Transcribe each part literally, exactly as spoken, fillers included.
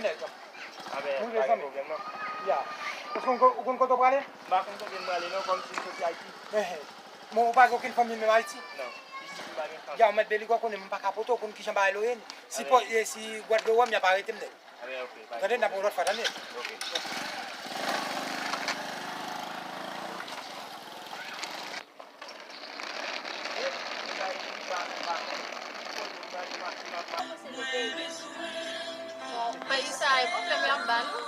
Nèg. Mwen pa gen pwoblèm non. Ya. Èske ou konn, ou konn kote w prale? M pa konn kote m prale non, kòmsi m soti Ayiti. Ehe. Bon, ou pa gen okenn fanmi menm Ayiti? Non. Isit m pa gen fanmi. Ya, mèt Beligo konnen m pa ka pote w, ou konn kijan bagay la ye. Si, e, si Gwadloup wè m, y ap arete m nèt. Tande, n ap yon lòt fwa, tande. Ok. Bon, peyi sa a, e pwoblèm y ap ba nou.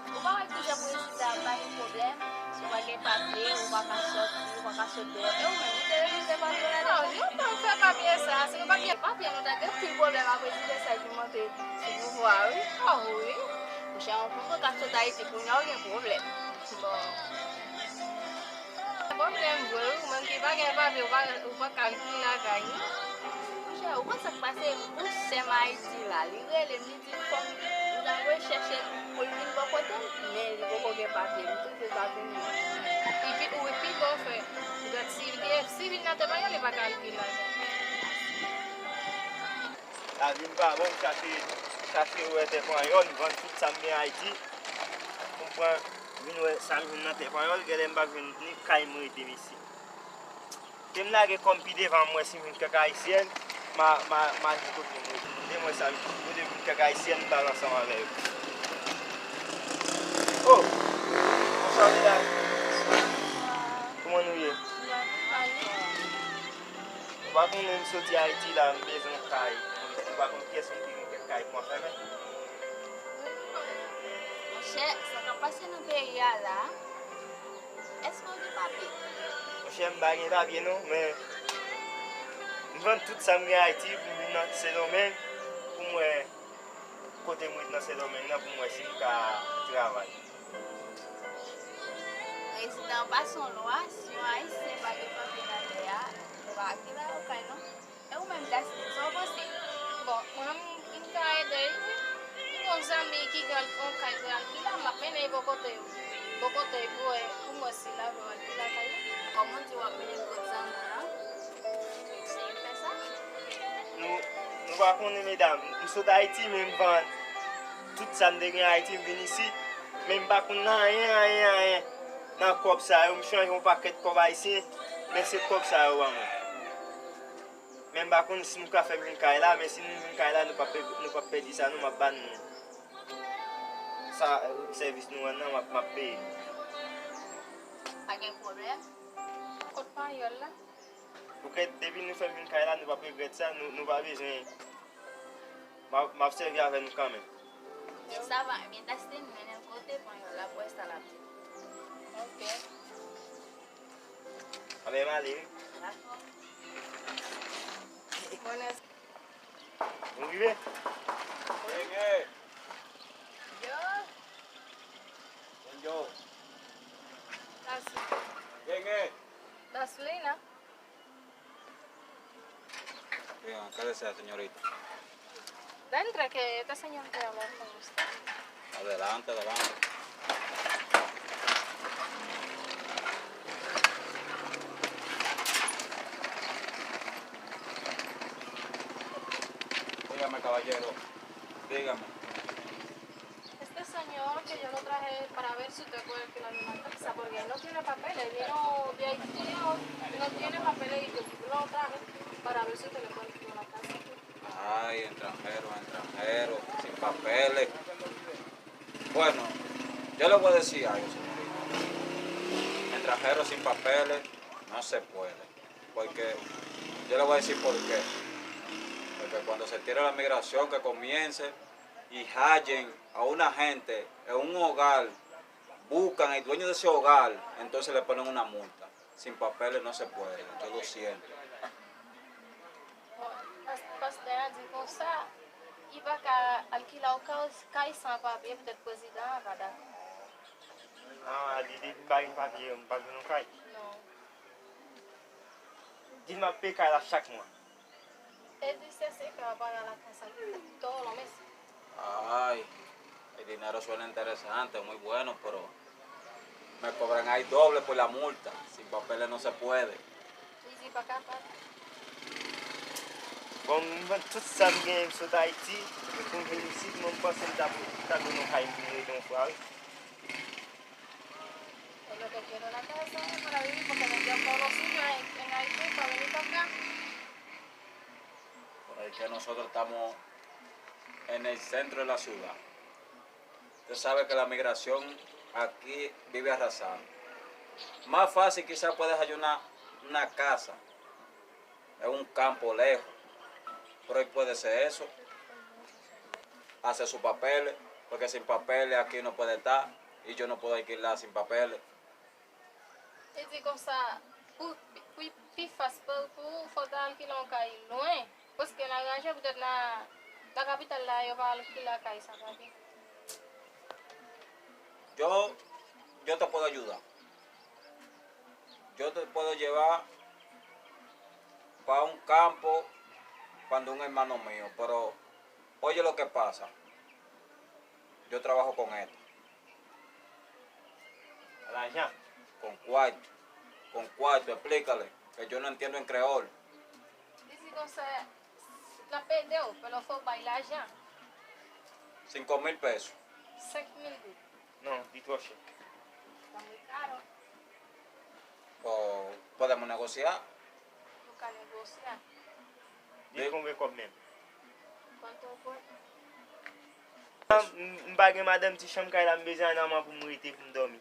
Ou pa wè kijan pou isit la ap ba nou pwoblèm? Si w pa gen papye, ou pa ka sòti, ou pa ka sot deyò. E ou menm, ou te refize papye w la deja? Non, yo pa fè papye sa. Si nou pa t gen papye, nou ta gen anpil pwoblèm apre ti mesaj nou monte sou pouvwa a, wi. Oh, wi. Monchè, yon moun ka sot Ayiti kounye a, ou gen pwoblèm. Bon. Pwoblèm vre, wi. Ou menm ki pa gen papye, ou pa, ou pa ka vin lakay, non. Monchè, ou konn sa k pase? Pou sè m Ayiti la, li rele m, li di fò m, m ta voye chèche l pou l vin bò kote m, men li poko gen papye, li toujou pa vini. Li pi, wi, pi bon fè. Gad, si li gen, si vin nan tèt pa yo, li pa ka al vin lakay. Lavi m pa bon, m chache, chache wè tè panyòl, m vann tout sa m gen Ayiti. Pou m pran, vin wè sa m jwenn nan tè panyòl, genlè m pa jwenn ni kay m rete m isi. Te m lage kò m pi devan, m wè si m jwenn kèk ayisyèn, ma, ma, ma jwenn kote m rete. Kote m wè sa, kote m jwenn kèk ayisyèn, m pral ansanm avè yo. Oh! Bonswa, medam. Kòman nou ye? Ou pa konnen m soti Ayiti la, m bezwen kay. M pa konn kiyès moun ki gen kèk kay pou anfèmen. Monchè, sa k ap pase nan peyi a la, èske w gen papye? Monchè, m pa gen papye non, men m vann tout sa m gen Ayiti pou m vin nan Sendomeng, pou m wè kote m ret nan Sendomeng nan, pou m wè si m ka travay. Prezidan pase yon lwa, si yon Ayisyen pa gen papye nan tè a, yo pa ka kite l al kay non. E ou menm, Jasmine, sa w panse? Bon, mwen menm, m ka ede l wi. M gon zanmi ki gen yon kay pou l al kile, m ap mennen l bò kote, bò kote pou, pou m wè si l ap al kile kay la. Kòman w di w ap mennen l kot zanmi w lan? Eseye fè sa. Nou, nou pa konnen, medam. M sot Ayiti, men m vann tout sa m te gen Ayiti, m vin isit. Men m pa konn anyen, anyen, anyen nan kòb sa yo. M chanje yon pakèt kòb ayisyen, men se kòb sa yo ban mwen. Men m pa konn si nou ka fè m vin kay la, men si nou vin kay la, nou p ap pe-, nou p ap pèdi sa, non, m ap ba nou sa, sèvis nou rann nan, m ap, m ap peye. Pa gen pwoblèm. Kot panyòl la? Ou kwè depi nou fè m vin kay la, nou p ap regrèt sa, nou, nou pa bezwen. M ap, m ap sèvi avè nou kanmenm. Sa va, ebyen, Dustin, mennen l kote panyòl la, pou wè sa l ap di. Ok. Anben, m ale wi. Dakò. Bonnè. Nou rive? Genge. Yo. Bonjou. Dustin. Genge. Dustin, ah. Bien, ¿qué desea, señorita? Dentro, que esta señora quiere hablar con usted. Adelante, adelante. Dígame, caballero, dígame. Este señor que yo lo traje para ver si usted puede alquilar una casa, porque él no tiene papeles, él vino de Haití y no tiene papeles y yo lo traje para ver si usted le puede alquilar una casa. Ay, extranjero, extranjero, sin papeles. Bueno, yo le voy a decir algo, señorita. Extranjero sin papeles no se puede. Porque yo le voy a decir por qué. Porque cuando se tire la migración que comience y hallen a una gente en un hogar, buscan el dueño de ese hogar, entonces le ponen una multa. Sin papeles no se puede, yo lo siento. Bon, pas-, pastè a di konsa, li pa ka alkile yon kay, kay san papye, petèt prezidan an pa dakò. Ah, li di depi m pa gen papye, m p ap jwenn yon kay? Non. Di m ap peye kay la chak mwa. Él dice así que va a pagar la casa todos los meses. Ay, el dinero suena interesante, muy bueno, pero me cobran ahí doble por la multa. Sin papeles no se puede. Li di pa ka pa. Bon, m vann tout sa m genyen, m sot Ayiti pou m vin isit, mwen m panse m ta, ta dwe yon kay pou m rete yon fwa, wi. Por lo que quiero la casa, eh, para vivir, porque vendió todo lo suyo en, en Haití para venir para acá. Por ahí que nosotros estamos en el centro de la ciudad. Usted sabe que la migración aquí vive arrasada. Más fácil quizás puedes hallar una, una casa en un campo lejos, pero ahí puede ser eso, hacer sus papeles, porque sin papeles aquí no puede estar y yo no puedo alquilar sin papeles. Li di konsa, pou, pou pi fas pou, pou ou, fò w ta alkile yon kay lwen. Paske nan rejyon, petèt nan, nan kapital la, yo pa alkile kay sa, pa gen. Yo, yo te puedo ayudar. Yo te puedo llevar pa un campo pa donde un hermano mío, pero oye lo que pasa. Yo trabajo con esto. Lajan. Con cuarto. Con cuarto, explícale, que yo no entiendo en creol. Li di konsa, l ap ede w, pero fò w bay lajan. Cinco mil pesos. Senk mil goud. Non, li twò chè. Está muy caro. O podemos negociar. Nou ka negosye. Li konbyen kòb menm? Cuánto cuesta? M, m pa gen madanm, ti chanm kay la m bezwen an nan man pou m rete, pou m dòmi.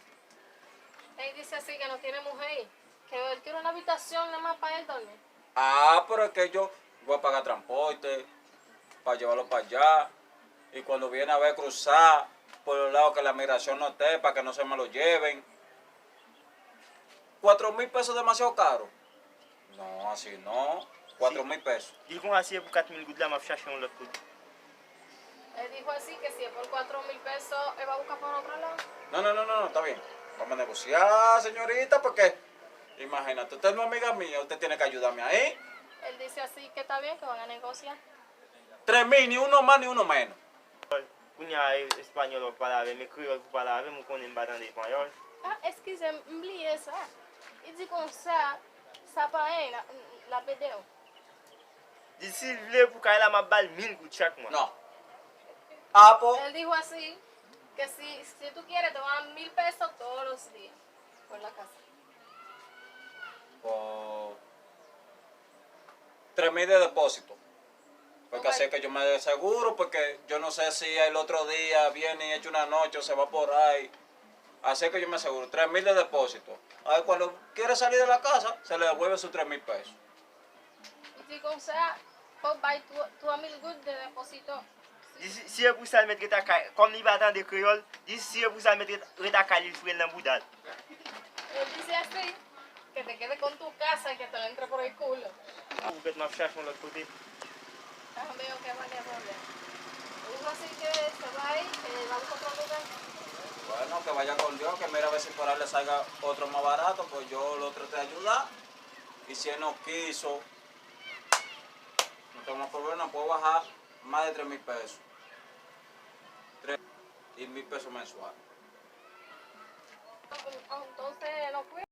Ella dice así que no tiene mujer, que él quiere una habitación nada más para él dormir. Ah, pero es que yo voy a pagar transporte para llevarlo para allá. Y cuando viene a ver cruzar por los lados que la migración no esté, para que no se me lo lleven. Cuatro mil pesos demasiado caro. No, así no. Cuatro mil pesos. Di konsa si e pou kat mil goud la, m ap chache yon lòt kote. Él dijo así que si es por cuatro mil pesos, él va a buscar por otro lado. No, no, no, no, no, está bien. Vamos a negociar, señorita, porque imagínate, usted es una amiga mía, usted tiene que ayudarme ahí. Él dice así que está bien, que van a negociar. Tres mil, ni uno más ni uno menos. Kounye a, e, espanyòl w ap pale avè m, e kreyòl pou pale avè m, ou konnen m pa tande espanyòl. Ah, eskize m, m bliye sa. Li di konsa, sa pa anyen, l ap, l ap ede w. Di si l vle pou kay la, m ap ba l mil goud chak mwa. No. Apo. Él dijo así, que si, si tú quieres, te van a dar mil pesos todos los días por la casa. Por tres mil de depósito. Porque así es que yo me aseguro, porque yo no sé si el otro día viene y echa una noche o se va por ahí. Así es que yo me aseguro. Tres mil de depósito. Ahí cuando quiere salir de la casa, se le devuelve sus tres mil pesos. Li di konsa, fò w bay twa mil goud de depósito. Di si, si e pou sa l mèt ret ak kay, kòm li pa tande kreyòl, di si e pou sa l mèt ret, ret ak kay li, l foure l nan bouda l. Él dice así, que te quede con tu casa y que te entre por el culo. Ou gèt m ap chache yon lòt kote. Ah, veo que va a poner. Dijo así que se va a ir, que va a buscar otro lugar. Bueno, que vaya con Dios, que mira a ver si por ahí le salga otro más barato, pues yo lo traté de ayudar. Y si él no quiso, no tengo problema, puedo bajar más de tres mil pesos. Tres y mil pesos mensual. Entonces, no fue.